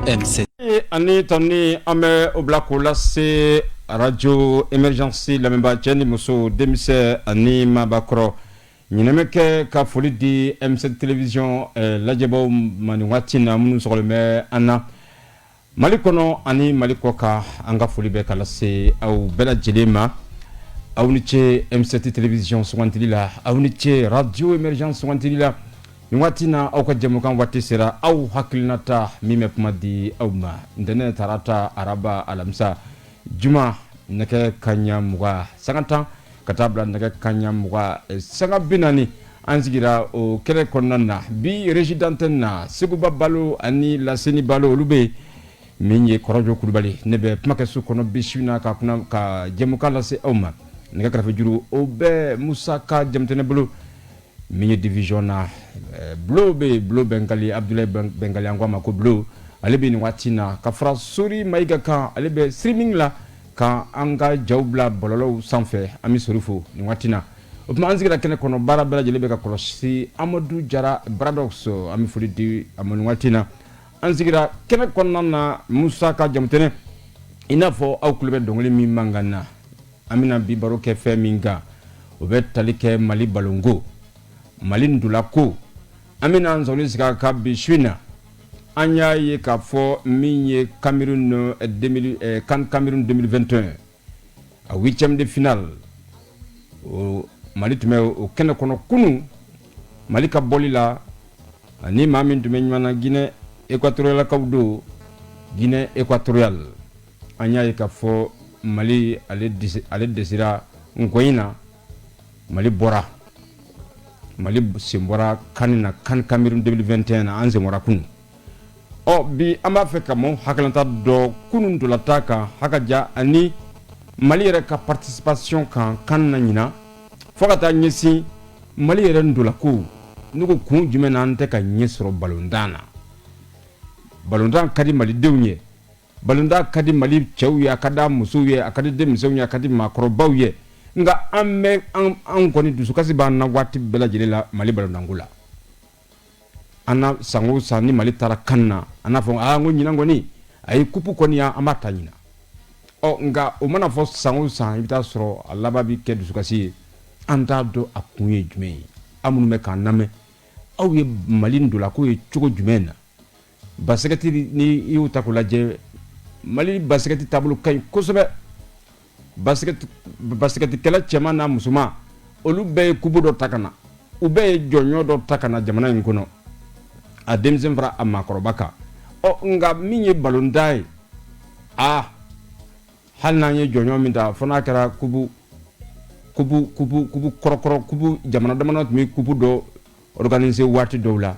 M7. Ani tani an bɛ o bila k'o lase Radio Émergence lamɛnbaa cɛ ni muso, denmisɛn ani maabakɔrɔ. Ɲinɛ kɛ ka foli di M7 Télévision lajɛbaw ma nin waati na, minnu sɔgɔlen bɛ an na Mali kɔnɔ ani Mali kɔ kan. An ka foli bɛ ka lase aw bɛɛ lajɛlen ma. Aw ni ce M7 Télévision sugantili la, aw ni ce Radio Émergence sugantili la. Nin waati na, aw ka jɛmukan waati sera, aw hakilinata min bɛ kuma di aw ma ntɛnɛn, tarata, araba, alamisa, juma, nɛgɛ kaɲa 20 sanga 10 ka taa bila nɛgɛ kaɲa 20 sanga 40. An sigira o kɛnɛ kɔnɔna na bi. Régie d'antenne na, Seguba Balo ani Laseni Balo, olu bɛ yen. Min ye Kɔrɔjɔ Kulubali, ne bɛ kumakɛso kɔnɔ bi su na ka kuma ka jɛmukan lase aw ma. Nɛgɛ kɛrɛfɛ juru, o bɛ Musa ka Jamutɛnɛ bolo. Min ye division na, Bulo bɛ yen, Bulo Bɛnkali, Abudulayi Bɛnkali, an ko a ma ko Bulo, ale bɛ nin waati na ka fara Sori Mayiga kan. Ale bɛ streaming la ka an ka jaw bila bɔlɔlɔw sanfɛ. An bɛ Sori fo nin waati na. O tuma, an sigira kɛnɛ kɔnɔ, baara bɛɛ lajɛlen bɛ ka kɔlɔsi Amadu Jara Baradox. An bɛ foli di a ma nin waati na. An sigira kɛnɛ kɔnɔna na, Musa ka Jamutɛnɛ. I n'a fɔ aw tulo bɛ dɔnkili min mankan na, an bɛna bi baro kɛ fɛn min kan, o bɛ tali kɛ Mali balonko, Mali ndolako. An bɛna an sɔgɔli sigi a kan bi su in na. An y'a ye k'a fɔ min ye Cameroun 2000, CAN Cameroun 2021, a huitième de finale, o Mali tun bɛ o kɛnɛ kɔnɔ kunun. Mali ka bɔli la ani maa min tun bɛ ɲɔgɔn na, Guinée équatorialakaw don, Guinée équatoriale, an y'a ye k'a fɔ Mali ale dɛsɛra nkɔyin na. Mali bɔra, Mali sen bɔra CAN na, CAN Cameroun 2021 na. An sen bɔra kunun. Ɔ bi, an b'a fɛ ka maaw hakilinata dɔ kunun ntolatan kan hakaja ani Mali yɛrɛ ka participation kan CAN na ɲinan, fo ka taa ɲɛsin Mali yɛrɛ ntolako. Ne ko kun jumɛn na an tɛ ka ɲɛ sɔrɔ balontan na? Balontan ka di malidenw ye, balontan ka di Mali cɛw ye, a ka di a musow ye, a ka di denmisɛnw ye, a ka di maakɔrɔbaw ye. Nka an bɛ an kɔni dusukasi b'an na waati bɛɛ lajɛlen la Mali balontanko la. An na san o san ni Mali taara CAN na, an n'a fɔ aa, n ko ɲinan kɔni a ye coupe kɔni, an b'a ta ɲinan. Ɔ nka o mana fɔ san o san, i bɛ taa sɔrɔ a laban bɛ kɛ dusukasi ye. An t'a dɔn a kun ye jumɛn ye. Aw minnu bɛ k'an lamɛn, aw ye Mali ndolako ye cogo jumɛn na? Basket, ni i y'o ta k'o lajɛ, Mali basket taabolo ka ɲi kosɛbɛ. Basketikɛla cɛman n'a musoman, olu bɛɛ ye coupe dɔ ta ka na, u bɛɛ ye jɔnyɔn dɔ ta ka na jamana in kɔnɔ, a denmisɛn fara a maakɔrɔba kan. Ɔ nka min ye balontan ye, aa, hali n'an ye jɔnyɔn min ta, fo n'a kɛra coupe kɔrɔkɔrɔ, coupe jamana damadɔ tun bɛ coupe dɔ organiser waati dɔw la,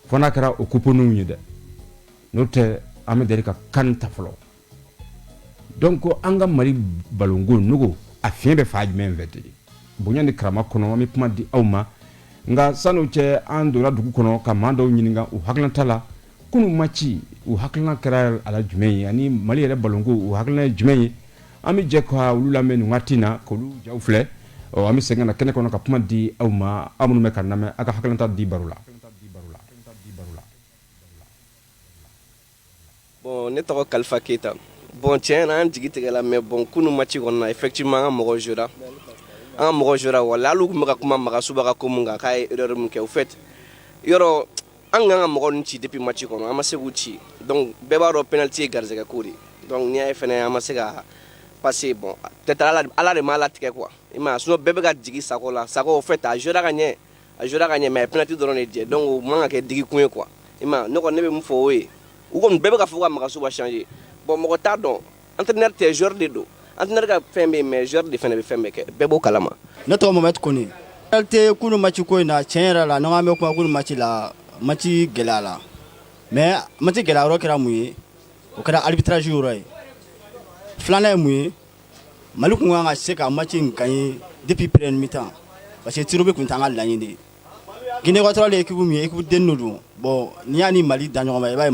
fo n'a kɛra o coupe ninnu ye dɛ. N'o tɛ, an bɛ deli ka CAN ta fɔlɔ. Donc an ka Mali balonko nogo, a fiɲɛ bɛ fa jumɛn fɛ ten? Bonya ni karama kɔnɔ, an bɛ kuma di aw ma. Nka san'o cɛ, an donna dugu kɔnɔ ka maa dɔw ɲininka u hakilinata la kunun match, u hakilina kɛra a la jumɛn ye, ani Mali yɛrɛ balonko, u hakilina ye jumɛn ye? An bɛ jɛ ka olu lamɛn nin waati in na, k'olu jaw filɛ. Ɔ an bɛ segin ka na kɛnɛ kɔnɔ ka kuma di aw ma. Aw minnu bɛ ka lamɛn, aw ka hakilinata di baro la. Bon, ne tɔgɔ Kalifa Keyita. Bon, tiɲɛ na, an jigi tigɛla, mais bon, kunu match kɔnɔna na, effectivement, an ka mɔgɔw jouera, an ka mɔgɔw jouera. Wala hali u tun bɛ ka kuma Magasuba ka ko mun kan, k'a ye erreur min kɛ, au fait, yɔrɔ an kan ka mɔgɔ ninnu ci depuis match kɔnɔ, an ma se k'u ci. Donc bɛɛ b'a dɔn penalty ye garisɛgɛ ko de. Donc n'i y'a ye fɛnɛ an ma se ka passer, bon, peut-être Ala de m'a latigɛ quoi, i m'a ye. Sinon bɛɛ bɛ ka jigi Sako la. Sako, au fait, a jouera ka ɲɛ, a jouera ka ɲɛ, mais a ye penalty dɔrɔn de jɛ. Donc o man ka kɛ digi kun ye quoi, i m'a ye. Ne kɔni, ne bɛ mun fɔ, o ye u kɔni bɛɛ bɛ ka fɔ ka Magasuba changer. Bon, mɔgɔ t'a dɔn, entraîneur tɛ, joueur de don. Entraîneur ka fɛn bɛ yen, mais joueur de fɛnɛ bɛ fɛn bɛɛ kɛ, bɛɛ b'o kalama. Ne tɔgɔ Mohamed Kone. Réalité, kunu match ko in na, tiɲɛ yɛrɛ la, n'an bɛ kuma kunu match la, match gɛlɛyara, mais match gɛlɛya yɔrɔ kɛra mun ye? O kɛra arbitrage yɔrɔ ye. Filanan ye mun ye? Mali kun kan ka se ka match in gagner depuis première mi-temps, parce que tir au but kun t'an ka laɲini ye. Guinée équatoriale ye équipe min ye, équipe dennin don. Bon, n'i y'a ni Mali da ɲɔgɔn ma, i b'a ye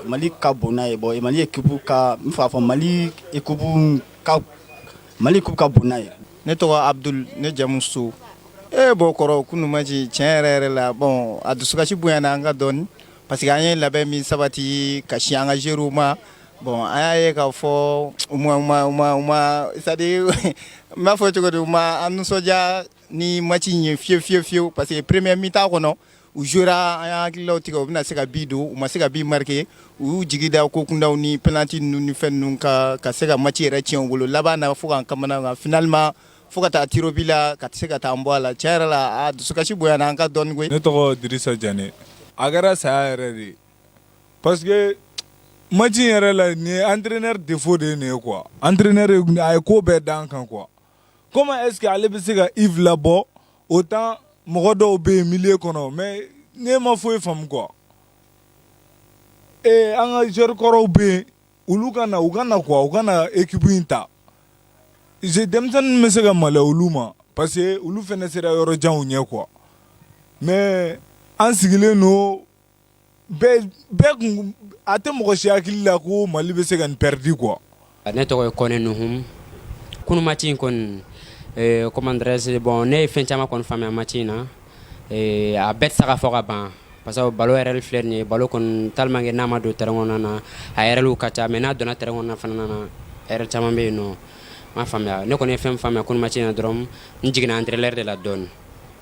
Mali ka bon n'a ye. Bon, Mali équipe ka, n fɛ k'a fɔ Mali équipe ka bon n'a ye. Ne tɔgɔ Abdul, ne jamu So. E bɔ kɔrɔ, kunu match, tiɲɛ yɛrɛ yɛrɛ la, bon, a dusukasi bonyana an ka dɔɔni. Parce que an ye labɛn min sabati ka sin an ka joueurs ma, bon, an y'a ye k'a fɔ u ma, c'est à dire n b'a fɔ cogo di, u ma an nisɔndiya ni match in ye fiyewu fiyewu fiyewu, parce que première mi-temps kɔnɔ, u jouera, an y'an hakililaw tigɛ u bɛna se ka but don, u ma se ka but marquer. U y'u jigi da ko kundaw ni penalty ninnu ni fɛn ninnu ka se ka match yɛrɛ tiɲɛ u bolo laban na, fo k'an kamana gan finalement, fo ka taa tir au but la, ka se ka taa an bɔ a la. Tiɲɛ yɛrɛ la, a dusukasi bonyana an ka dɔɔni koyi. Ne tɔgɔ Dirisa Jane. A kɛra saya yɛrɛ de ye, parce que match in yɛrɛ la, nin ye entraîneur défaut de ye nin ye quoi. Entraîneur, a ye ko bɛɛ d'an kan quoi. Comment est-ce que ale bɛ se ka Yves labɔ, autant mɔgɔ dɔw bɛ yen milieu kɔnɔ? Mais ne ma foyi faamu quoi. Ee, an ka joueur kɔrɔw bɛ yen, olu ka na, u ka na quoi, u ka na équipe in ta. Denmisɛnnin bɛ se ka maloya olu ma, parce que olu fɛnɛ sera yɔrɔ janw ɲɛ quoi. Mais an sigilen don bɛɛ bɛɛ kun, a tɛ mɔgɔ si hakili la ko Mali bɛ se ka nin perdre quoi. Ne tɔgɔ ye Kɔnɛ Nuhum. Kunu match in kɔni, comment dirais-je, bon, ne ye fɛn caman kɔni faamuya match in na. A bɛɛ tɛ se ka fɔ ka ban, parce que ballon yɛrɛ filɛ nin ye, ballon kɔni, tellement que n'a ma don terrain kɔnɔna na, a erreur ka ca, mais n'a donna terrain kɔnɔna fana na, erreur caman bɛ yen nɔ. N m'a faamuya. Ne kɔni ye fɛn faamuya kunu match in na dɔrɔn, n jiginna entraîneur de la dɔɔni. N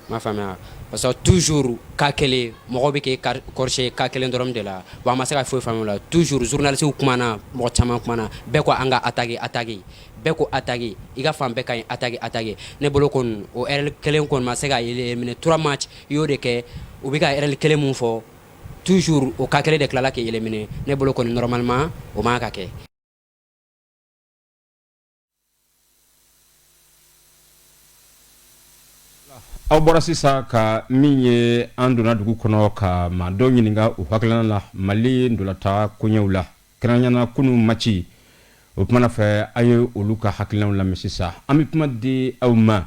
m'a faamuya, parce que toujours cas kelen, mɔgɔw bɛ k'e corriger cas kelen dɔrɔn de la. Bon, a ma se ka foyi faamuya o la. Toujours journaliste kumana, mɔgɔ caman kumana, bɛɛ ko an ka attaquer, attaquer, bɛɛ ko attaquer, i ka fan bɛɛ ka ɲi, attaquer, attaquer. Ne bolo kɔni, o erreur kelen kɔni ma se ka éliminer. Trois match i y'o de kɛ, u bɛ ka erreur kelen mun fɔ toujours, o cas kelen de tilala k'i éliminer. Ne bolo kɔni, normalement o man ka kɛ. Aw bɔra sisan ka min ye, an donna dugu kɔnɔ ka maa dɔw ɲininka u hakilina la Mali ndolata koɲɛw la, kɛrɛnkɛrɛnnenya kunu match. O kumana fɛ, a ye olu ka hakilinaw lamɛn. Sisan an bɛ kuma di aw ma,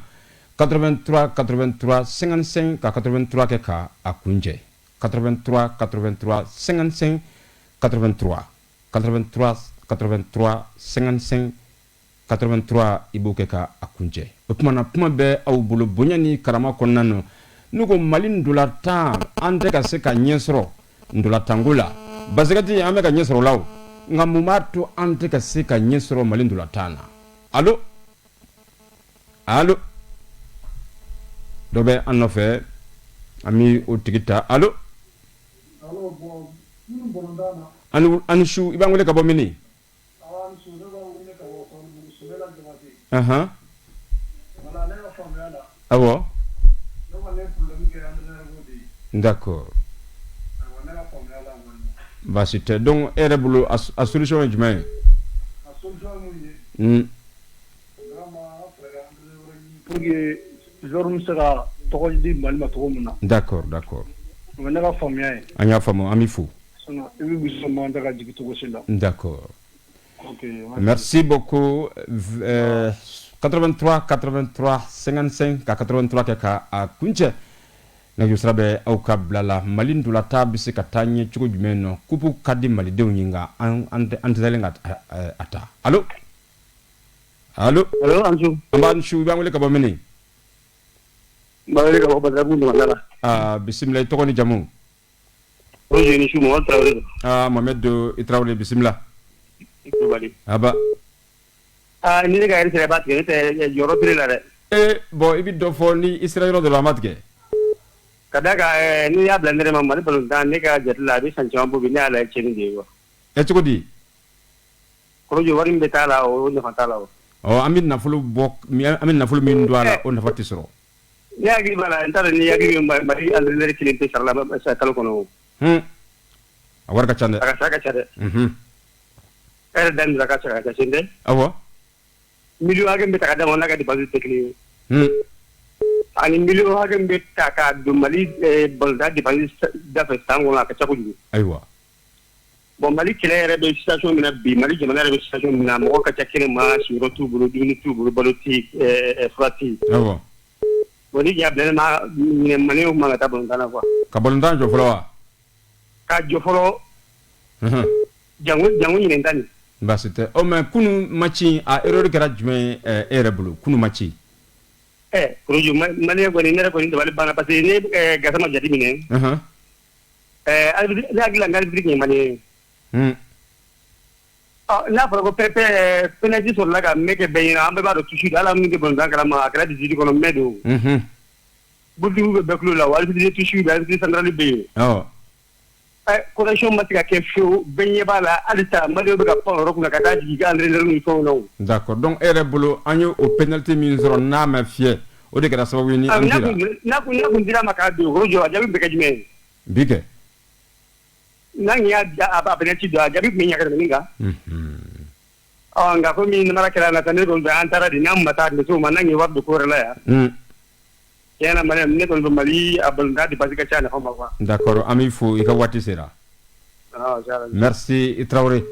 83 83 55 ka 83 kɛ ka a kuncɛ, 83 83 55 83, 83 83 55 83, i b'o kɛ ka a kuncɛ. O tuma na, kuma bɛ aw bolo bonya ni karama kɔnɔna na. N'u ko Mali ndolatan, an tɛ ka se ka ɲɛ sɔrɔ ndolatanko la. Basikɛti, an bɛ ka ɲɛ sɔrɔ o la o, nka mun b'a to an tɛ ka se ka ɲɛ sɔrɔ Mali ndolatan na? Allo, allo, dɔ bɛ an nɔfɛ, an bɛ o tigi ta. Allo, ani su, i b'an wele ka bɔ mini? Ahan, awɔ, d'accord, baasi tɛ. Donc e yɛrɛ bolo, a solution ye jumɛn ye? Pour que joueur bɛ se ka tɔgɔ di Mali ma cogo min na. D'accord, d'accord. O ye ne ka faamuya ye. An y'a faamu, an b'i fo. Sinon i bɛ misi man tɛ ka jigin cogo si la. D'accord. Ok. Merci beaucoup. 83 83 55 ka 83 kɛ ka a kuncɛ. Nɛgɛjuru sira bɛ aw ka bila la. Mali ndolata bɛ se ka taa ɲɛ cogo jumɛn nɔ? Coupe ka di malidenw ye, nka an tɛ selen ka a ta. Allo, allo. Allo, Ansu. An b'an su, i b'an wele ka bɔ mini? N b'a wele ka bɔ Badalabugu ɲamana la. Aa, bisimila, i tɔgɔ ni jamu? O ni su, Mohamed Traoré don. Aa, Mohamed i Traoré, bisimila. I Kulubali. Aba. Aa, ni ne ka heure sera, i b'a tigɛ, ne tɛ jɔyɔrɔ tɛ ne la dɛ. Ee, bon, i bɛ dɔ fɔ ni i sera yɔrɔ dɔ la, an b'a tigɛ. Ka d'a kan, n'i y'a bila ne yɛrɛ ma, Mali balontan, ne ka jate la, a bɛ san caman bɔ bi, ne y'a lajɛ, tiɲɛni de ye quoi. Ɛ, cogo di? Kɔrɔjɔ, wari min bɛ taa la, o nafa t'a la o. Ɔ, an bɛ nafolo bɔ, an bɛ nafolo min don a la, o nafa tɛ sɔrɔ. Ne hakili b'a la, n t'a dɔn ni hakili bɛ Mali entraîneur kelen pe sara la kalo kɔnɔ o. A wari ka ca dɛ. A ka sara ka ca dɛ. E yɛrɛ da nin ka sara ka ca sen dɛ. Awɔ. Miliyɔn hakɛ min bɛ ta ka d'a ma, n'a ka dépense tɛ kelen ye. Ani miliyɔn hakɛ min bɛ ta k'a don Mali balontan dépense da fɛ san kɔnɔ, a ka ca kojugu. Ayiwa. Bon, Mali kɛlɛ yɛrɛ bɛ situation min na bi, Mali jamana yɛrɛ bɛ situation min na, mɔgɔ ka ca kɛnɛ ma, sigiyɔrɔ t'u bolo, dumuni t'u bolo, balo tɛ yen, fura tɛ yen. Awɔ. Bon, ni ja bila ne ma ɲinɛ, Maliyɛnw man ka taa balontan na quoi. Ka balontan jɔ fɔlɔ wa? Ka jɔ fɔlɔ. Jango jango ɲinɛ ta nin. Baasi tɛ. Ɔ, mais kunu match, a erreur kɛra jumɛn ye e yɛrɛ bolo, kunu match? Ɛ, Korojo, Maliyɛn kɔni, ne yɛrɛ kɔni dabali banna, parce que ne Gasama jate minɛ. Ɛɛ ne hakili la arbitre tun ye malien ye. N'a fɔra ko penalty sɔrɔla ka mɛn kɛ bɛɛ ɲɛna, an bɛɛ b'a dɔn touche don, hali an minnu tɛ balontan kalama, a kɛra 18 kɔnɔ mɛn don. Bolitigiw bɛ bɛɛ tulo la, arbitre de touche bɛ, arbitre central bɛ yen. Correction ma se ka kɛ fiyewu, bɛɛ ɲɛ b'a la, halisa maliyɛnw bɛ ka pan o yɔrɔ kunna ka taa jigin i ka entraîneur ni fɛnw na o. D'accord, donc e yɛrɛ bolo, an ye o penalty min sɔrɔ n'a ma fiyɛ, o de kɛra sababu ye ni an cira. N'a kun dira a ma k'a don, o jɔ, a jaabi bɛ kɛ jumɛn ye? Bi kɛ. N'a y'a a penalty don, a jaabi tun bɛ ɲɛ ka tɛmɛ nin kan. Ɔ nka komi namara kɛra na, ne kɔni fɛ, an taara de, n'an ma taa o ma, n'an ye wari don ko wɛrɛ la yan. Tiɲɛ na, Mali, ne kɔni fɛ, Mali a balontan dépense ka ca a nafa ma quoi. D'accord, an b'i fo, i ka waati sera. Merci i Tarawele.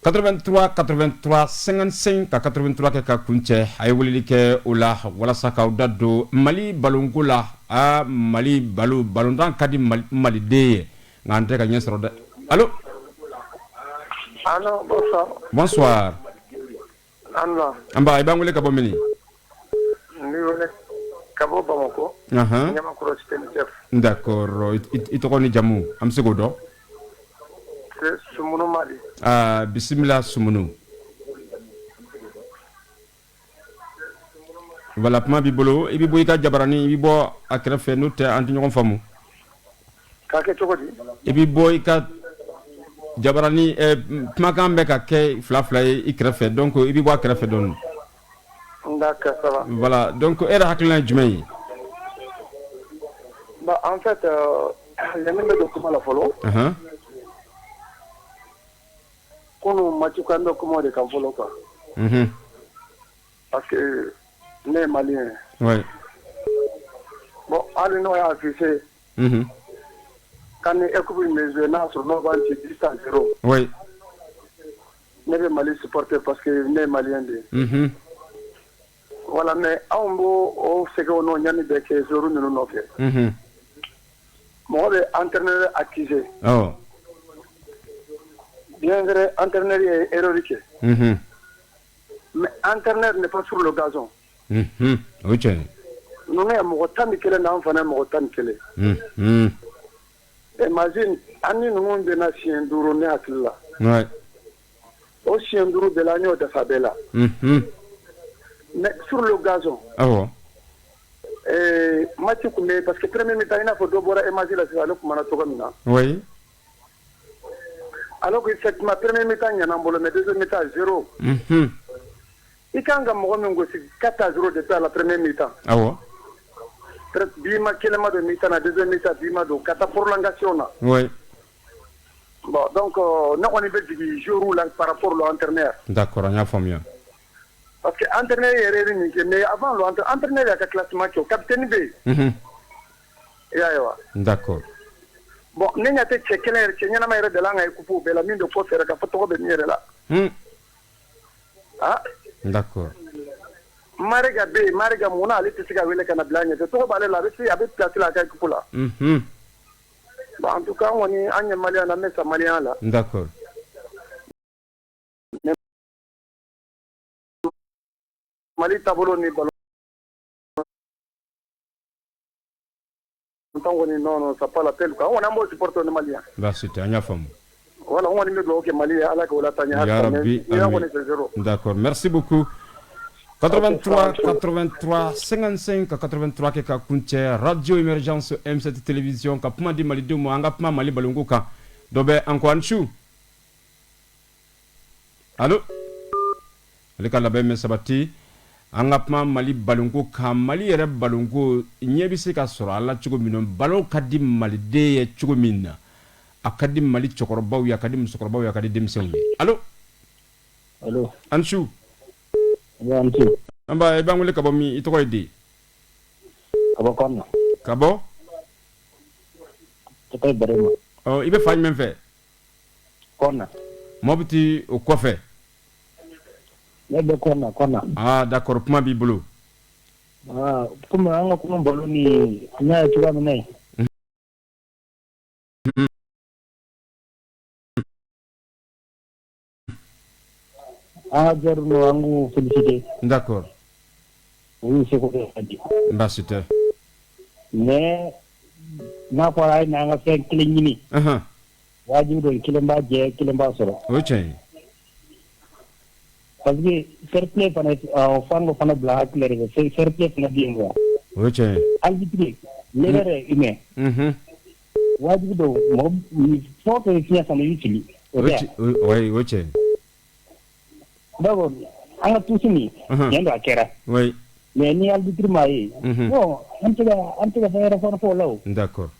83 83 55 ka 83 kɛ ka kuncɛ, a ye weleli kɛ o la walasa k'aw da don Mali balonko la. Aa, Mali balontan ka di Maliden ye, nka an tɛ ka ɲɛ sɔrɔ dɛ. Allo? Allo, bonsoir. Bonsoir. An Nba, i b'an wele ka bɔ min? N b'i wele ka bɔ Bamakɔ. Ɲamakɔrɔ, cité UNICEF. D'accord, i tɔgɔ ni jamu, an bɛ se k'o dɔn? Sumunu Madi. Aa, bisimila Sumunu. Voilà, kuma b'i bolo, i bɛ bɔ i ka jabaranin, i bɛ bɔ a kɛrɛfɛ, n'o tɛ an tɛ ɲɔgɔn faamu. K'a kɛ cogo di? I bɛ bɔ i ka jabaranin, kumakan bɛ ka kɛ fila fila ye i kɛrɛfɛ, donc i bɛ bɔ a kɛrɛfɛ dɔɔnin. D'accord, ça va. Voilà, donc e yɛrɛ hakilina ye jumɛn ye? Bon, en fait, yanni n bɛ don kuma la fɔlɔ. Kunun match ko, an bɛ kuma o de kan fɔlɔ quoi. Parce que ne ye malien ye. Bon, hali n'o y'a affiché. Kan ni équipe min bɛ jouer, n'a sɔrɔ n'o b'an ci 10-0. Ne bɛ Mali supporter parce que ne ye malien de ye. Voilà, mais anw b'o o sɛgɛnw n'o ɲani bɛɛ kɛ joueur ninnu nɔfɛ. Mɔgɔ bɛ entraîneur accuser. Bien vrai, entraîneur ye erreur kɛ. Mais entraîneur n'est pas sur le gazon. O ye tiɲɛ ye. Ninnu ye mɔgɔ 11 na, an fana ye mɔgɔ 11. Imagine, an ni ninnu bɛnna siɲɛ duuru, ne hakili la. O siɲɛ duuru bɛɛ la, an y'o dafa bɛɛ la. Mais sur le gazon. Match tun bɛ parce que premier mi-temps, i n'a fɔ dɔ bɔra image la sisan, ale kumana cogo min na. Alors que effectivement, premier mi-temps ɲɛna an bolo, mais deuxième mi-temps, zéro. I kan ka mɔgɔ min gosi 4-0 depuis à la première mi-temps. Bi ma kelen ma don mi-temps na, deuxième mi-temps bi ma don, ka taa prolongation na. Bon, donc ne kɔni bɛ jigin joueur la par rapport au entraîneur. D'accord, an y'a faamuya. Parce que entraîneur yɛrɛ ye nin kɛ, mais avant le entraîneur y'a ka classement kɛ, o capitaine bɛ yen. I y'a ye wa? D'accord. Bon, ne ɲɛ tɛ cɛ kelen yɛrɛ, cɛ ɲɛnama yɛrɛ de la an ka équipe bɛɛ la min bɛ kɔfɛ yɛrɛ ka fɔ tɔgɔ bɛ min yɛrɛ la. Ah. Marega bɛ yen, Marega, mun na ale tɛ se ka wele ka na bila a ɲɛfɛ? Tɔgɔ b'ale la, a bɛ se, a bɛ place la a ka équipe la. Bon, en tout cas, an kɔni, an ye malien na, an bɛ sa malien la. Mais Mali taabolo ni ballon tan kɔni, non non, c'est pas la peine quoi. An kɔni, an b'o supporter ni malien. Baasi tɛ, an y'a faamu. Voilà, an kɔni bɛ dugawu kɛ Mali ye, Ala k'o lataa ɲɛ. Ya Rabbi, Iran amin. kɔni, c'est zéro. D'accord, merci beaucoup. 83 83 55 ka 83 kɛ ka kuncɛ, Radio Émergence, M7 Télévision ka kuma di malidenw ma, an ka kuma Mali balonko kan. Dɔ bɛ an kɔ, an su. Allo? Ale ka labɛn bɛ sabati, an ka kuma Mali balonko kan, Mali yɛrɛ balonko ɲɛ bɛ se ka sɔrɔ a la cogo min na, ballon ka di maliden ye cogo min na, a ka di Mali cɛkɔrɔbaw ye, a ka di musokɔrɔbaw ye, a ka di denmisɛnw ye. Allo? Allo? An su. An su. An ba, i b'an wele ka bɔ min? I tɔgɔ ye di? Ka bɔ Kɔnna. Ka bɔ? Tɔgɔ ye Barema. Ɔ, i bɛ fan jumɛn fɛ? Kɔnna. Mɔputi o kɔfɛ? Ne bɛ Kɔnna, Kɔnna. Ah d'accord, kuma b'i bolo. Ah, komi an ka kuma balo ni an y'a ye cogoya min na ye. An ka joueur ninnu, an k'u féliciter. U y'u seko kɛ ka di. Baasi tɛ. Mais N'a fɔra a ye n'an ka fɛn kelen ɲini, wajibi don kelen b'a jɛ, kelen b'a sɔrɔ. O ye tiɲɛ ye. Parce que fair play fana, f'an k'o fana bila hakili la de, fair play fana bɛ yen quoi. O ye tiɲɛ ye. Arbitre, l'erreur est humain. Wajibi don, mɔgɔ fɛn o fɛn fiɲɛ sama, i bɛ fili. O tɛ wa? O ye tiɲɛ ye. D'abord, an ka touche nin, tiɲɛ don a kɛra. Mais ni arbitre m'a ye, bon, an tɛ ka fɛn wɛrɛ fana fɔ o la o. D'accord.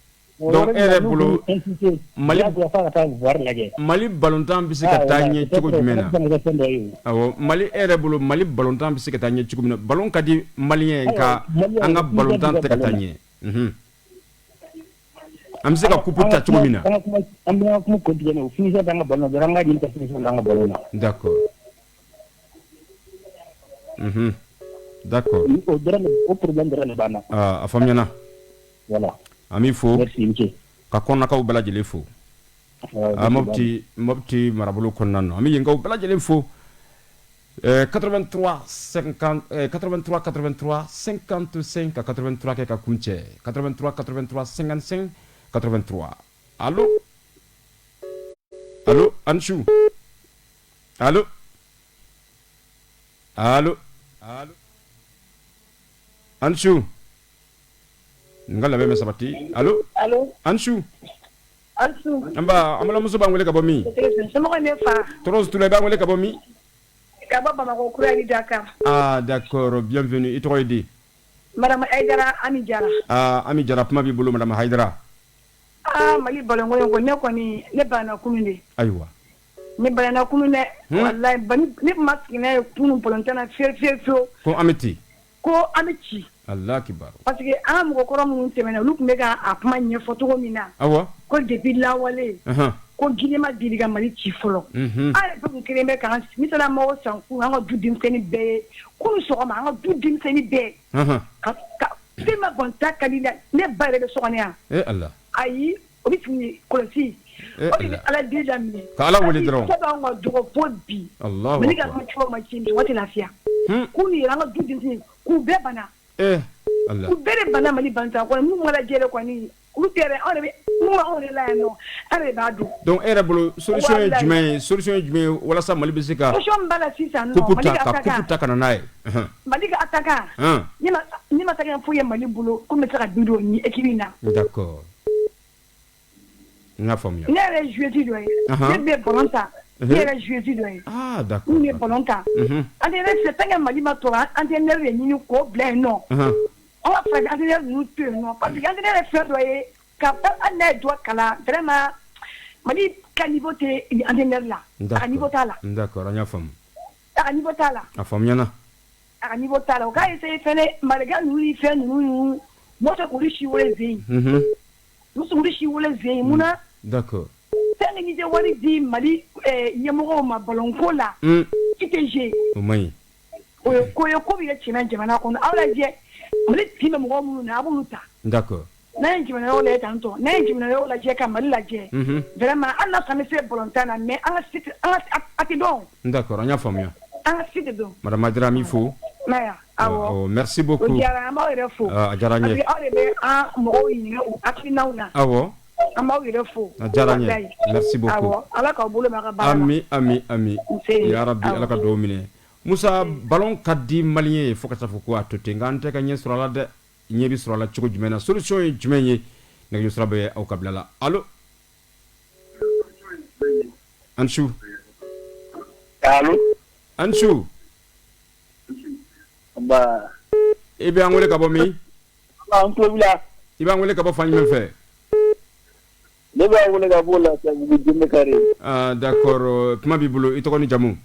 Donc e yɛrɛ bolo, Mali f'a ka taa VAR lajɛ. Mali balontan bɛ se ka taa ɲɛ cogo jumɛn na? Awɔ, Mali, e yɛrɛ bolo, Mali balontan bɛ se ka taa ɲɛ cogo min na? Ballon ka di malien ye, nka an ka balontan tɛ ka taa ɲɛ. An bɛ se ka coupe ta cogo min na. An bɛ ka kuma kun tigɛ, o finition t'an ka ballon na dɔrɔn, an ka ɲini ka finition d'an ka ballon na. D'accord. O dɔrɔn, o problème dɔrɔn de b'an na. Aa, a faamuyana. Voilà. An b'i fo. Merci, i ni ce. Ka kɔnɔnakaw bɛɛ lajɛlen fo. Mopti, Mopti marabolo kɔnɔna na, an bɛ yenkaw bɛɛ lajɛlen fo. 83 50 83 83 55 ka 83 kɛ ka kun cɛ 83 83 55 83. Allo, allo, a ni su. Allo, allo, allo, a ni su. N ka labɛn bɛ sabati. Allo. Allo. A ni su. A ni su. An ba, an balimamuso b'an wele ka bɔ min? Somɔgɔw ne fa. Tɔɔrɔ t'u la. I b'an wele ka bɔ min? Ka bɔ Bamakɔ kura ni Dakar. Ah, d'accord, bienvenue. I tɔgɔ ye di? Madame Hayidara Ami Jara. Ah, Ami Jara, kuma b'i bolo, madame Hayidara. Ah, Mali ballon ko in ko, ne kɔni ne banna kunun de. Ayiwa. Ne banna kunun dɛ. Walayi, ne ma sigi n'a ye kunun ballon tan na fiyewu fiyewu fiyewu. Ko an bɛ ci. Ko an bɛ ci. Allah kibaru. Parce que an ka mɔgɔkɔrɔ minnu tɛmɛna, olu tun bɛ ka a kuma ɲɛfɔ cogo min na. Ko depuis lawale. Ko Guinée ma deli ka Mali ci fɔlɔ. An yɛrɛ bɛɛ kun kelen bɛ k'an sigi n taara maaw san kunun, an ka du denmisɛnnin bɛɛ ye kunun sɔgɔma, an ka du denmisɛnnin bɛɛ. Ka tellement ballon ka di ne ba yɛrɛ bɛ so kɔnɔ yan. Eh Allah. Ayi, o bɛ sigi kɔlɔsi. O de bɛ Ala deli daminɛ. Ka Ala wele dɔrɔn. Ko b'an ka dɔgɔ fo bi. Allahu. Mali ka match o match, mɔgɔ tɛ lafiya. K'u yɛrɛ, an ka du denmisɛnnin k'u bɛɛ bana. Eh Allah. K'u bɛɛ de bana Mali ballon kɔnɔ. Minnu ma lajɛ kɔni, olu tɛ yɛrɛ, anw de bɛ minnu anw de la yan nɔ, an de b'a dɔn. Donc e yɛrɛ bolo, solution ye jumɛn ye? Solution ye jumɛn ye walasa Mali bɛ se ka Solution min b'a la sisan nɔ, coupe ta, ka coupe ta ka na n'a ye? Mali ka attaquant, ne ma attaquant foyi ye Mali bolo ko n bɛ se ka bi don ni équipe in na. D'accord. N y'a faamuya. Ne yɛrɛ ye joueuse dɔ ye. Ne bɛ ballon ta. Ne yɛrɛ joueuse dɔ ye. Ah, d'accord. N bɛ ballon ta. Entraîneur filɛ, tant que Mali ma tɔrɔ, entraîneur de ɲini k'o bila yen nɔ. An ka farafin entraîneur ninnu to yen nɔ, parce que entraîneur ye fɛn dɔ ye ka hali n'a ye dɔ kalan, vraiment Mali ka niveau tɛ entraîneur la. A ka niveau t'a la. D'accord, an y'a faamu. A ka niveau t'a la. A faamuyana. A ka niveau t'a la. U k'a essayer fɛnɛ, Marega ninnu ni fɛn ninnu, mɔgɔ tɛ k'olu si wele zen. U k'olu si wele zen mun na? Fɛn min tɛ wari di Mali ɲɛmɔgɔw ma ballon ko la, i tɛ jouer. O man ɲi. O ye ko ye, ko bɛ kɛ tiɲɛ jamana kɔnɔ. Aw lajɛ, Mali tin bɛ mɔgɔ minnu na, a b'olu ta. N'an ye jamana wɛrɛw lajɛ tantɔ, n'an ye jamana wɛrɛw lajɛ ka Mali lajɛ, vraiment hali n'a sɔrɔ an bɛ se ballon tan na, mais an ka se an ka a tɛ dɔn. D'accord, an y'a faamuya. An ka se tɛ dɔn. Madame Hayidara, an b'i fo. Awɔ. Merci beaucoup. O diyara an b'aw yɛrɛ fo. A diyara an ye. Parce que aw de bɛ an mɔgɔw ɲininka u hakilinaw na. An b'aw yɛrɛ fo. A diyara an ye. Merci beaucoup. Awɔ, Ala k'aw bolo mɛn aw ka baara la. Ami, ami, ami. Ya Rabbi, Ala ka dugawu minɛ. Musa, ballon ka di malien ye fo ka taa fɔ ko a to ten, nka an tɛ ka ɲɛ sɔrɔ a la dɛ. Ɲɛ bɛ sɔrɔ a la cogo jumɛn na? Solution ye jumɛn ye? Nɛgɛjuru sira bɛ aw ka bila la. Allo. A ni su. Allo. A ni su. Nba. I bɛ an wele ka bɔ min? An tulo b'i la. I b'an wele ka bɔ fan jumɛn fɛ? Ne b'a wele ka bɔ Lafiyabugu Jɛnɛ Kare. Ah, d'accord, kuma b'i bolo, i tɔgɔ ni jamu?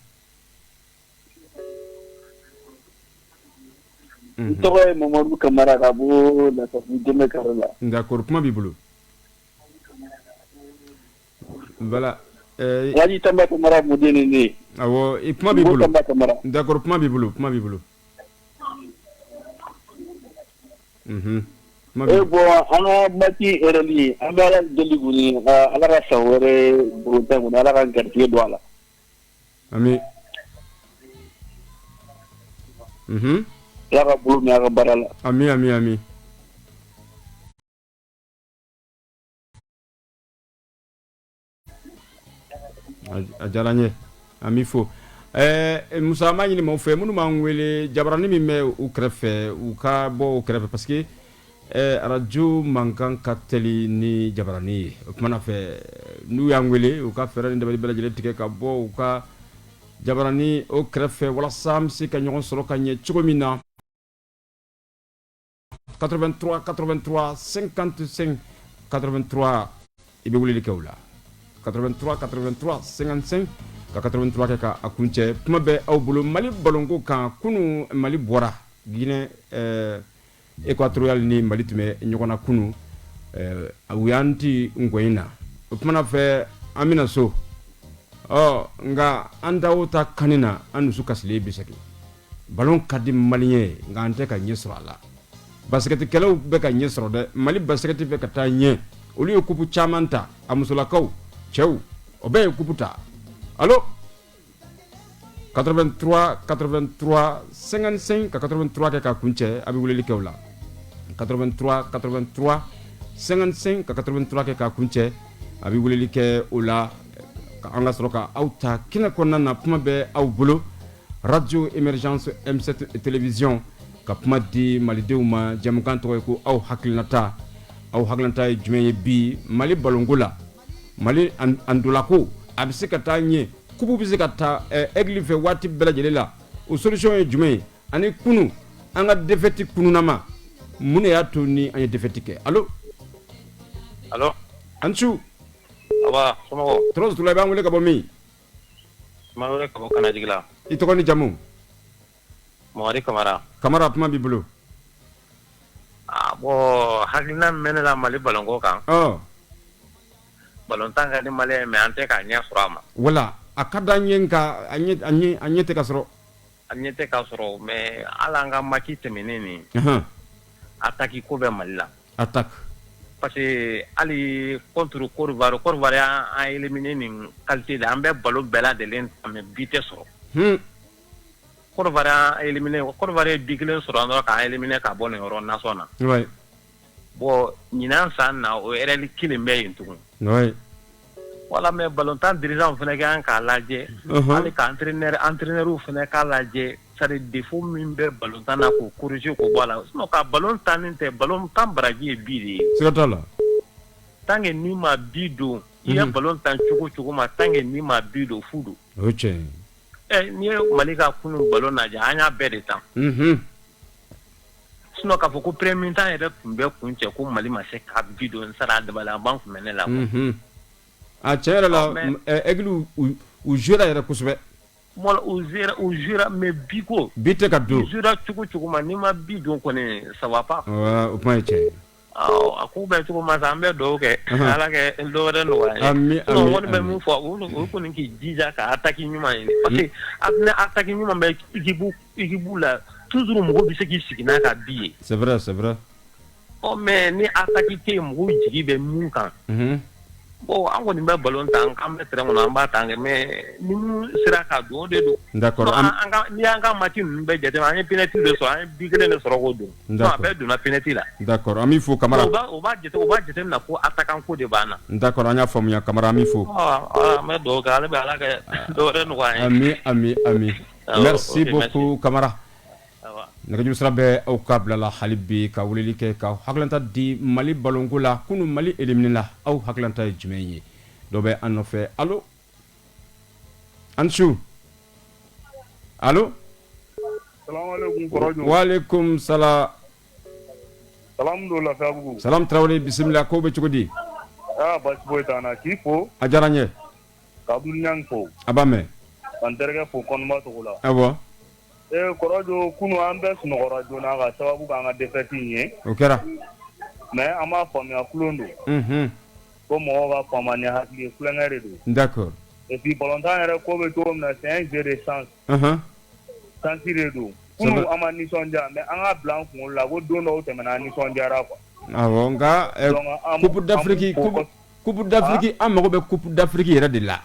N tɔgɔ ye Mamadu Kamara ka bɔ Lafiyabugu Jɛnɛ Kare la. D'accord, kuma b'i bolo. Voilà. Alhaji Tanba Kamara mɔden de ne ye. Awɔ, i kuma b'i bolo. Tanba Kamara. D'accord, kuma b'i bolo, kuma b'i bolo. E bon, an ka match erreur ye, an bɛ Ala deli kɔni, Ala ka san wɛrɛ balontan kɔni, Ala ka garijɛgɛ don a la. Ami. Ala ka bolo mɛn a ka baara la. Ami, ami, ami. A diyara n ye, an b'i fo. Musa, an b'a ɲini maaw fɛ minnu b'an wele, jabaranin min bɛ u kɛrɛfɛ, u ka bɔ o kɛrɛfɛ, parce que arajo mankan ka teli ni jabaranin ye. O tuma na fɛ, n'u y'an wele, u ka fɛɛrɛ ni dabali bɛɛ lajɛlen tigɛ ka bɔ u ka jabaranin o kɛrɛfɛ, walasa an bɛ se ka ɲɔgɔn sɔrɔ ka ɲɛ cogo min na. 83 83 55 83, i bɛ weleli kɛ o la, 83 83 55 ka 83 kɛ ka a kuncɛ. Kuma bɛ aw bolo Mali balonko kan. Kunun Mali bɔra Guinée équatoriale ni Mali tun bɛ ɲɔgɔn na kunun, u y'an ti nkɔyin na. O tuma fɛ, an bɛna so ɔ, nka an da o ta kan na, an dusu kasilen bɛ segin. Ballon ka di malien ye, nka an tɛ ka ɲɛ sɔrɔ a la. Basikɛtikɛlaw bɛ ka ɲɛ sɔrɔ dɛ. Mali basikɛti bɛ ka taa ɲɛ, olu ye coupe caman ta, a musolakaw, cɛw, o bɛɛ ye coupe ta. Allo, 83 83 55 ka 83 kɛ ka kuncɛ, a bɛ weleli kɛ o la, 83 83 55 ka 83 kɛ ka kuncɛ, a bɛ weleli kɛ o la, an ka sɔrɔ ka aw ta kɛnɛ kɔnɔna na. Kuma bɛ aw bolo, Radio Émergence M7 Télévision, ka kuma di malidenw ma. Jɛmukan tɔgɔ ye ko aw hakilinata. Aw hakilinata ye jumɛn ye bi Mali balonko la? Mali ndolako, a bɛ se ka taa ɲɛ? Coupe bɛ se ka taa Aigle fɛ waati bɛɛ lajɛlen la? O solution ye jumɛn ye? Ani kunun an ka défaite kununama, mun de y'a to ni an ye défaite kɛ? Allo? Allo? An su. Aba, somɔgɔw? Tɔɔrɔ si t'u la. I b'an wele ka bɔ min? N b'an wele ka bɔ Kanajigi la. I tɔgɔ ni jamu? Mamadi Kamara. Kamara, kuma b'i bolo. Ah bon, hakilina min bɛ ne la Mali balonko kan. Balontan ka di Malien ye, mais an tɛ k'a ɲɛ sɔrɔ a ma. Wala a ka d'an ye, nka a ɲɛ tɛ ka sɔrɔ. A ɲɛ tɛ ka sɔrɔ, mais hali an ka match tɛmɛnen nin. Attaque ko bɛ Mali la. Attaque. Parce que hali contre Côte d'Ivoire, Côte d'Ivoire y'an éliminé nin qualité de, an bɛ ballon bɛɛ lajɛlen ta, mais but tɛ sɔrɔ. Côte d'Ivoire y'an éliminé, Côte d'Ivoire ye but kelen sɔrɔ an dɔrɔn k'an éliminé ka bɔ nin yɔrɔ nation na. Bon, ɲinan san na, o erreur kelen bɛ yen tugun. Voilà, mais ballon tan dirigeant fana ka kan k'a lajɛ. Hali ka entraîneur fana k'a lajɛ, c'est à dire défaut min bɛ ballon tan na, k'o corriger, k'o bɔ a la. Sinon ka ballon tan nin tɛ, ballon tan baraji ye but de ye. Siga t'a la. Tant que n'i ma but don, i ye ballon tan cogo cogo ma, tant que n'i ma but don, fu don. O ye tiɲɛ ye. Ɛ, n'i ye Mali ka kunun ballon lajɛ, an y'a bɛɛ de tan. Sinon k'a fɔ ko premier mi-temps yɛrɛ tun bɛ kun cɛ ko Mali ma se ka but don, sara dabaliban tun bɛ ne la quoi. A tiɲɛ yɛrɛ la, Aigle u jouera yɛrɛ kosɛbɛ. Voilà, u jouera, mais but ko. But tɛ ka don. U jouera cogo cogo ma, n'i ma but don kɔni, ça va pas. O kuma ye tiɲɛ ye. A ko bɛ cogo ma sa, an bɛ dugawu kɛ. Ala kɛ dɔ wɛrɛ nɔgɔya an ye. Ami Sinon ami n kɔni bɛ min fɔ, olu kɔni k'i jija ka attaque ɲuman ɲini, parce que ni attaque ɲuman bɛ équipe la, toujours mɔgɔw bɛ se k'i sigi n'a ka but ye. C'est vrai, c'est vrai. Ɔ, mais ni attaque tɛ yen, mɔgɔw jigi bɛ mun kan? Bon, an kɔni bɛ ballon tan, k'an bɛ terrain kɔnɔ, an b'a tan kɛ, mais ni mun sera ka don, o de don. Sinon an ka, n'i y'an ka match ninnu bɛɛ jateminɛ, an ye penalty de sɔrɔ, an ye but kelen de sɔrɔ k'o don. Sinon a bɛɛ donna penalty la. D'accord, an b'i fo, Kamara. U b'a jateminɛ ko attaquant ko de b'an na. D'accord, an y'a faamuya, Kamara, an b'i fo. An bɛ dugawu kɛ, hali bi Ala kɛ dɔ wɛrɛ nɔgɔya an ye. Ami ami ami. Merci beaucoup, Kamara. Nɛgɛjuru sira bɛ aw ka bila la hali bi ka weleli kɛ ka hakilinata di Mali balonko la. Kunun Mali éliminé la, aw hakilinata ye jumɛn ye? Dɔ bɛ an nɔfɛ. Allo, an su. Allo? Waaleykum salam. Salamu don Lafiyabugu. Salam Tarawele, bisimila. Ko bɛ cogo di? Aa, basi foyi t'an na, k'i fo. A diyara n ye. Ka Abdul Niang fo. A b'a mɛn. Ka n terikɛ fo Kɔnba Togo la. Awɔ. Ee kɔrɔjo, kunun an bɛɛ sunɔgɔra joona ka sababu k'an ka défaite in ye. O kɛra. Mais an b'a faamuya, kulon don. Ko mɔgɔw ka faamu ni hakili ye, tulonkɛ de don. Et puis ballon-tan yɛrɛ ko bɛ cogo min na, c'est un jeu de chance. Chance de don. Kunun an ma nisɔndiya, mais an k'a bila an kunkolo la ko don dɔw tɛmɛna, an nisɔndiyara quoi. Awɔ, nka Coupe d'Afrique, Coupe d'Afrique, an mago bɛ Coupe d'Afrique yɛrɛ de la.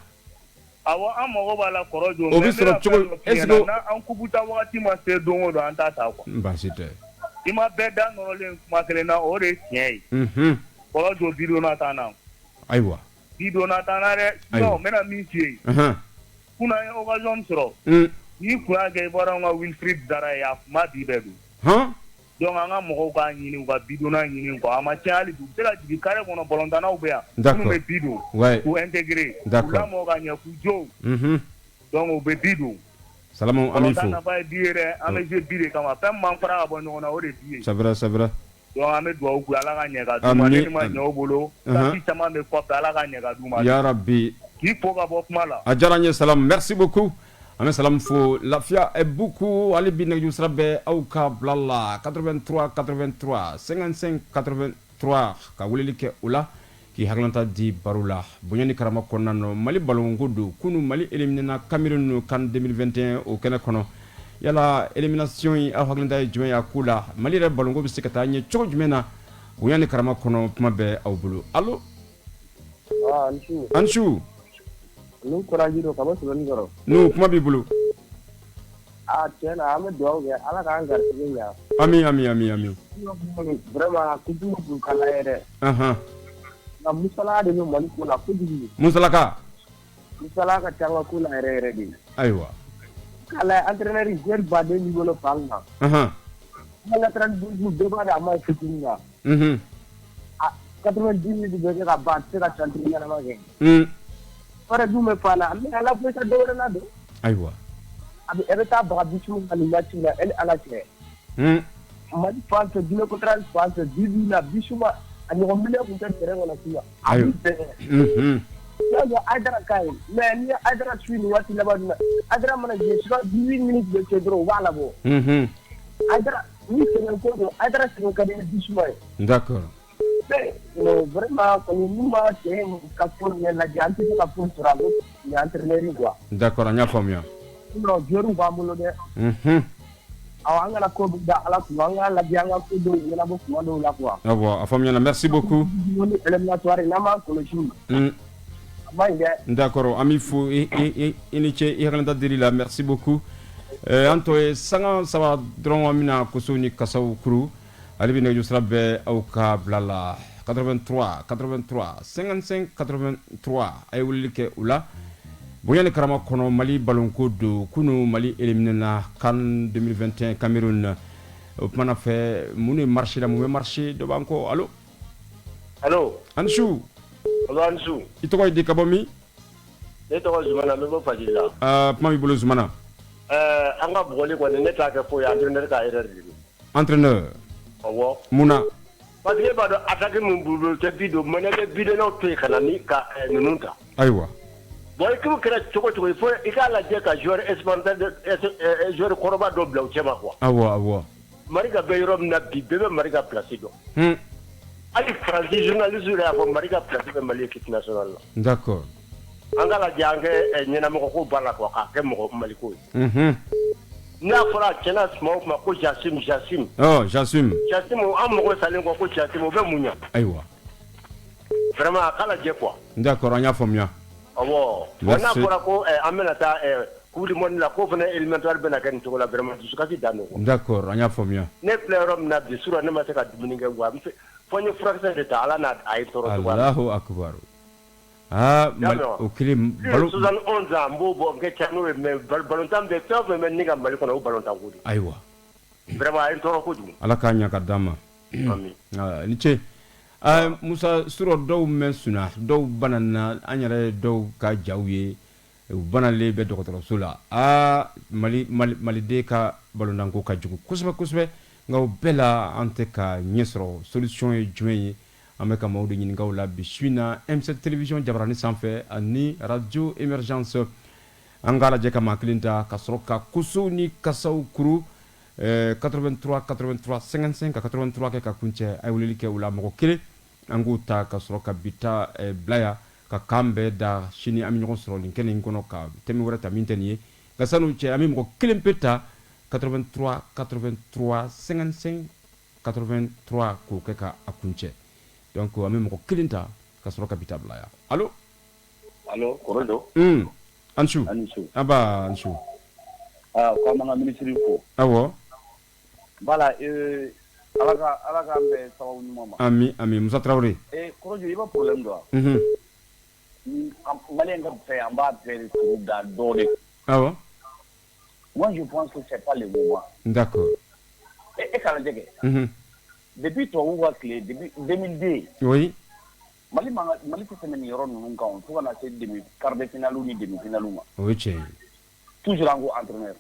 Awɔ, an mago b'a la kɔrɔ. O bɛ sɔrɔ cogo est-ce que an coupe ta wagati ma se, don o don an t'a ta quoi. Baasi tɛ. I ma bɛɛ da nɔrɔlen kuma kelen na, o de ye tiɲɛ ye. Kɔrɔ, bi donna t'an na. Ayiwa. Bi donna t'an na dɛ, sinon n bɛna min f'i ye, kunun an ye occasion min sɔrɔ, n'i kun y'a kɛ Ivoirien ka Wilfried Zaha ye a tun b'a but bɛɛ don. Donc an ka mɔgɔw k'a ɲini u ka bidonna ɲini quoi a ma tiɲɛ hali bi u bɛ se ka jigin carré kɔnɔ balontannaw bɛ yan minnu bɛ but don k'u intégrer k'u lamɔ ka ɲɛ k'u jo donc u bɛ but don. Salamu an b'i fo. Balontan nafa ye but ye dɛ an bɛ jouer but de kama fɛn min b'an fara ka bɔ ɲɔgɔn na o de ye but ye. C'est vrai, c'est vrai. Donc an bɛ dugawu k'u ye Ala ka ɲɛ ka d'u ma ne ma ɲɛ u bolo tâche caman bɛ kɔfɛ Ala ka ɲɛ ka d'u ma. Ya rabi. K'i fo ka bɔ kuma la. A diyara n ye Salamu merci beaucoup an bɛ Salamu fo Lafiya Buku hali bi nɛgɛjuru sira bɛ aw ka bila la 83 83 55 83 ka weleli kɛ o la k'i hakilinata di baro la bonya ni karama kɔnɔna nɔ Mali balonko don kunun Mali éliminena Cameroun CAN 2021 o kɛnɛ kɔnɔ yala élimination in aw hakilinata ye jumɛn ye a ko la Mali yɛrɛ balonko bɛ se ka taa ɲɛ cogo jumɛn na bonya ni karama kɔnɔ kuma bɛ aw bolo allo an su n'o kuma b'i bolo cɛ na an bɛ dugawu kɛ ala k'an garisɛgɛ ɲɛ ami ami ami ami vraiment kojugu tun ka yɛrɛ nka musalaka de bɛ Mali ko la kojugu musalaka musalaka ka ca an ka ko la yɛrɛ yɛrɛ de ayiwa k'a lajɛ entraîneur joueur baden b'i bolo fan kan an latéral gauche bɛɛ b'a dɔn a ma ɲi fitinin na 90 minutes bɛɛ kɛ ka ban a tɛ se ka centre ɲɛnama kɛ fɛrɛ dun bɛ fan na mais ala foyi ka dɔ wɛrɛ ladon ayiwa a bɛ e bɛ taa baga Bissouma nin match in na e ni Ala cɛ Mali fan fɛ Guinée équatoriale fan fɛ bi bi in na Bissouma a ɲɔgɔn milieu tun tɛ terrain kɔnɔ sisan a b'u bɛɛ kɛ n'a sɔrɔ Haidara ka ɲi mais n'i ye Haidara suit nin waati laban ninnu na Haidara mana jouer souvent 18 minutes bɛ kɛ dɔrɔn u b'a labɔ Haidara ni sɛgɛn ko don Haidara sɛgɛn ka di ni Bissouma ye d'accord mais vraiment kɔni n'u ma cɛ in ka ko ɲɛ lajɛ an tɛ se ka foyi sɔrɔ a bɛ nin entraîneur quoi d'accord an y'a faamuya sinon joueur b'an bolo dɛ awɔ an kana ko bɛɛ da Ala kun an k'a lajɛ an ka ko dɔw ɲɛnabɔ tuma dɔw la quoi awɔ a faamuyana merci beaucoup ni éliminatoire n'an m'an kɔlɔsi a ma ɲi dɛ d'accord an b'i fo i ni ce i hakilinata dili la merci beaucoup an tɔ ye sanga 3 dɔrɔn an bɛna kosow ni kasaw kuru hali bi nɛgɛjuru sira bɛ aw ka bila la 83 83 55 83 a ye weleli kɛ o la bonya ni karama kɔnɔ Mali balonko don kunun Mali éliminena CAN 2021 Cameroun o kumana fɛ mun de marché la mun bɛ marché dɔ b'an kɔ allo allo a ni su allo a ni su i tɔgɔ ye di ka bɔ min ne tɔgɔ Zumana n bɛ bɔ Fajirila kuma b'i bolo Zumana ɛɛ an ka bugɔli kɔni ne t'a kɛ foyi ye entraîneur ka erreur de don entraîneur awɔ mun na parce que e b'a dɔn attaque min b'u bolo u tɛ but don mais bɛ bidonnaw to yen ka na ni ka ninnu ta ayiwa bon équipe kɛra cogo cogo il faut i k'a lajɛ ka joueur expérimenté joueur kɔrɔba dɔ bila u cɛma quoi awɔ awɔ Mariga bɛ yɔrɔ min na bi bɛɛ bɛ Mariga place dɔn hali Faransi journaliste yɛrɛ y'a fɔ Mariga place bɛ Mali équipe nationale la d'accord an k'a lajɛ an kɛ ɲɛnamɔgɔ ko ba la quoi k'a kɛ mɔgɔ Maliko ye n'a fɔra cɛ na tuma o tuma ko j'assume j'assume ɔ j'assume j'assume an mago salen kɔ ko j'assume o bɛ mun ɲɛ ayiwa vraiment a k'a lajɛ quoi d'accord an y'a faamuya awɔ bon n'a fɔra ko an bɛna taa coupe du monde la k'o fana éliminatoire bɛna kɛ nin cogo la vraiment dusukasi dan don quoi d'accord an y'a faamuya ne filɛ yɔrɔ min na bi surɔ ne ma se ka dumuni kɛ quoi fo n ye furakisɛ de ta Ala n'a a ye tɔɔrɔ cogoya min Alahu akubaru aa o kelen balo 71 ans n b'o bɔ n kɛ ca n'o ye mais ballontan bɛ fɛn o fɛn bɛ ne ka Mali kɔnɔ o ballontan ko de ayiwa vraiment a ye n tɔɔrɔ kojugu Ala k'a ɲɛ ka d'an ma ami ni ce Musa surɔ dɔw mɛn sunna dɔw banana an yɛrɛ ye dɔw ka jaw ye u banalen bɛ dɔgɔtɔrɔso la aa Mali maliden ka balontanko ka jugu kosɛbɛ kosɛbɛ nka o bɛɛ la an tɛ ka ɲɛ sɔrɔ solution ye jumɛn ye an bɛ ka maaw de ɲininka o la bi su in na M7 télévision jabarani sanfɛ ani radio émergence an k'a lajɛ ka maa kelen ta ka sɔrɔ ka kosow ni kasaw kuru 83 83 55 ka 83 kɛ ka kuncɛ a ye weleli kɛ o la mɔgɔ kelen an k'o ta ka sɔrɔ ka bi ta bila yan ka kan bɛɛ da sini an bɛ ɲɔgɔn sɔrɔ nin kɛnɛ in kɔnɔ ka thème wɛrɛ ta min tɛ nin ye nka san'o cɛ an bɛ mɔgɔ kelen pe ta 83 83 55 83 k'o kɛ ka a kuncɛ donc an bɛ mɔgɔ kelen ta ka sɔrɔ ka bi ta bila yan allo allo kɔrɔ don an su anba an su aa k'an b'an ka minisiri fo awɔ voilà ala ka ala k'an bɛn sababu ɲuman ma ami ami Musa Tarawele kɔrɔjo i b'a problème dɔn wa Malien ka fɛ, an b'a bɛɛ de turu da dɔ de. Moi, je pense que c'est pas le moment. E k'a lajɛ kɛ. Depuis tubabuw ka tile, depuis 2002. Mali man ka, Mali tɛ tɛmɛ nin yɔrɔ ninnu kan o, fo ka na se demi, quart de finale ni demi finale ma. O ye tiɲɛ ye. Toujours an ko entraîneur.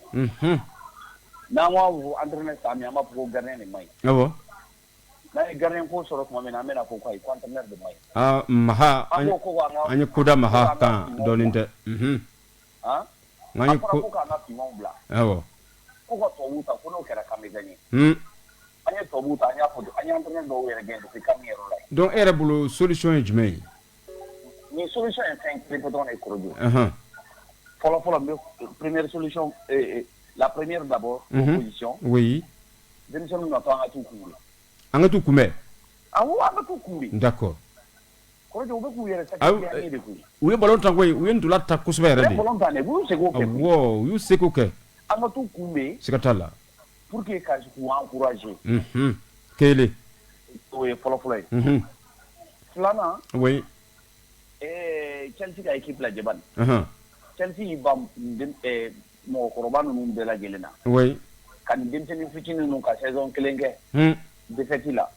N'an ko an ko entraîneur san min, an b'a fɔ ko gardien de man ɲi. N'an ye gardien ko sɔrɔ tuma min na, an bɛna fɔ ko ayi, ko entraîneur de man ɲi. Aa Maha, An ko ko k'an ka an ye ko da ko Maha k'an ka kan finmanw dɔɔnin bila. tɛ. Han? N'an A ye fɔra ko ko k'an ka finmanw bila. Ko ka tubabuw ta, ko n'o kɛra k'an bɛ gagner. An ye tubabuw ta, an y'a fɔ, an ye entraîneur dɔw yɛrɛ gɛn depuis CAN yɛrɛ la. Donc e yɛrɛ bolo, solution ye jumɛn ye? Nin solution ye fɛn kelen pe dɔrɔn de ye, Korojo. Fɔlɔ fɔlɔ, n bɛ première solution, la première d'abord, opposition. Denmisɛnninw natɔ, an ka t'u kunbɛn. An ka t'u kunbɛn. Awɔ, an ka t'u kunbɛn. Korojo, u bɛ k'u yɛrɛ sacrifier an ye de koyi. U ye ballon tan koyi, u ye ntola ta kosɛbɛ yɛrɛ U de. ye ballon tan dɛ, u y'u seko kɛ koyi. Awɔ, u y'u seko kɛ. An ka t'u kunbɛn. Siga t'a la. Pour que ka k'u encourager. Kelen. O ye fɔlɔ fɔlɔ ye. Filanan. Chelsea ka équipe lajɛ bani. Chelsea y'i ban mɔgɔkɔrɔba ninnu bɛɛ lajɛlen na. Ka nin denmisɛnnin fitinin ninnu ka saison kelen kɛ. Défaite la.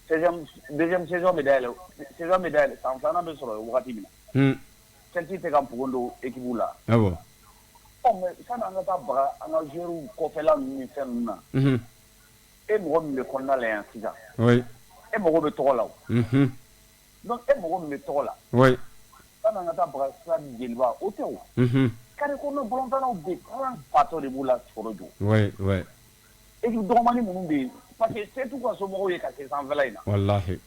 Saison, deuxième saison bɛ dayɛlɛ, saison bɛ dayɛlɛ, san filanan bɛ sɔrɔ wagati min na. Chelsea tɛ ka npogo don équipe la. Ɔ mais sani an ka taa baga an ka joueurs kɔfɛla ninnu ni fɛn ninnu na. E mɔgɔ min bɛ kɔnɔna la yan sisan. E mago bɛ tɔgɔ la o. Donc e mago min bɛ tɔgɔ la. Sani an ka taa baga stade Joliba, o tɛ o. Carré kɔnɔ balontannaw bɛ yen, kalan fatɔ de b'u la, Korojo. Équipe dɔgɔmani minnu bɛ yen, parce que se t'u ka somɔgɔw ye ka se sanfɛla in na. Walahi.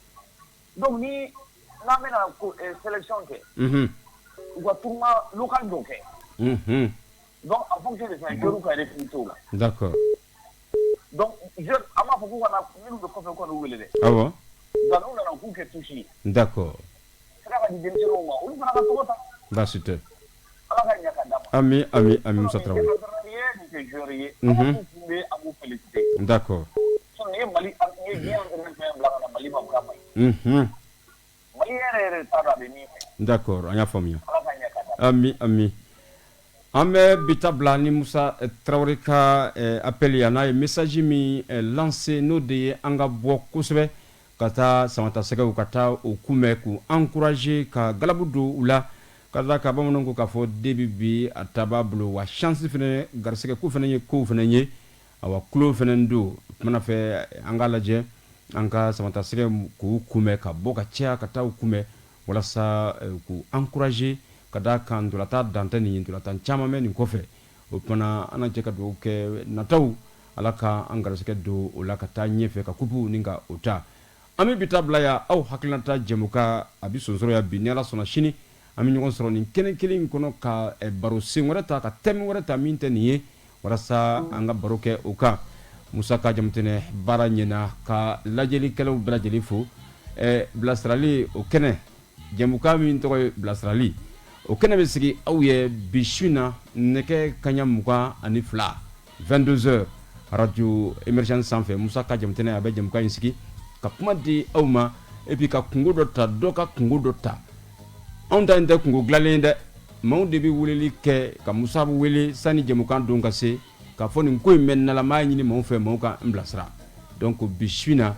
Donc ni n'an bɛna ko sélection kɛ. U ka tournoi local dɔ kɛ. Donc en fonction de ça, joueurs ka recruter o la. Donc joueur, an b'a fɔ k'u ka na, minnu bɛ kɔfɛ, u ka n'u wele dɛ. Nka n'u nana, u k'u kɛ touche ye. Sira ka di denmisɛnninw ma, olu fana ka tɔgɔ ta. Baasi tɛ. Ala ka ɲɛ ka d'a ma. Ami, ami, ami, Musa Traoré. Nin ye, nin tɛ joueur ye. An ka t'u kunbɛn, an b'u féliciter. Sinon nin ye Mali, nin ye diɲɛ entraîneur fɛn bila ka na Mali ma, k'a ma ɲi. Mali yɛrɛ yɛrɛ t'a dɔn a bɛ min fɛ. D'accord, an y'a faamuya. Ala ka ɲɛ ka d'a ma. Ami, ami. An bɛ bi ta bila ni Musa Traoré ka appel ye, a n'a ye message min lancé, n'o de ye an ka bɔ kosɛbɛ ka taa Samatasɛgɛw, ka taa o kunbɛn, k'u encourager, ka galabu don u la, ka da ka bamananw ko k'a fɔ den bi a ta b'a bolo wa chance fɛnɛ, garisɛgɛ ko fɛnɛ ye kow fɛnɛ ye, awa kulo fɛnɛ don. O kumana fɛ, an k'a lajɛ an ka Samatasɛgɛ k'u kunbɛn, ka bɔ ka caya ka taa u kunbɛn walasa k'u encourager, ka da kan ntolatan dan tɛ nin ye, ntolatan caman bɛ nin kɔfɛ. O kumana an na jɛ ka dugawu kɛ nataw, Ala ka an garisɛgɛ don o la ka taa ɲɛfɛ, ka coupe ni ka o ta. An bɛ bi ta bila yan. Aw hakilinata jɛmukan a bɛ sonsoro yan bi. Ni Ala sɔnna, sini an bɛ ɲɔgɔn sɔrɔ nin kɛnɛ kelen in kɔnɔ ka baro sen wɛrɛ ta, ka thème wɛrɛ ta min tɛ nin ye, walasa an ka baro kɛ o kan. Musa ka jamutɛnɛ baara ɲɛna, ka lajɛlikɛlaw bɛɛ lajɛlen fo. Bilasirali o kɛnɛ, jɛmukan min tɔgɔ ye bilasirali, o kɛnɛ bɛ sigi aw ye bi su in na nɛgɛ kaɲa 22, 22 heures, radio Émergence sanfɛ. Musa ka jamutɛnɛ a bɛ jɛmukan in sigi ka kuma di aw ma, et puis ka kungo dɔ ta, dɔ ka kungo dɔ ta. Anw ta in tɛ kungo dilanlen ye dɛ, maaw de bɛ weleli kɛ ka Musa wele sani jɛmukan don ka se, k'a fɔ nin ko in bɛ n na, n b'a ɲini maaw fɛ, maaw ka n bilasira. Donc bi su in na,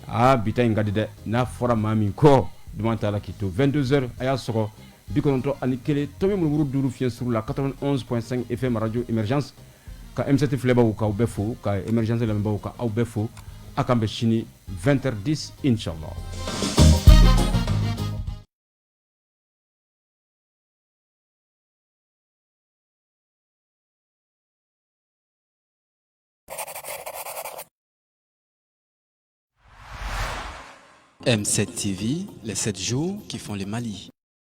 aa bi ta in ka di dɛ. N'a fɔra maa min kɔ duman t'a la k'i to 22 heures, a y'a sɔgɔ 91.5 fiɲɛ suru la, 91.5 FM, radio Émergence. Ka M7 filɛbaw k'aw bɛɛ fo, ka Émergence lamɛnbaaw ka aw bɛɛ fo. A k'an bɛn sini 20h10, inchallah. M7 TV, les 7 jours qui font le Mali.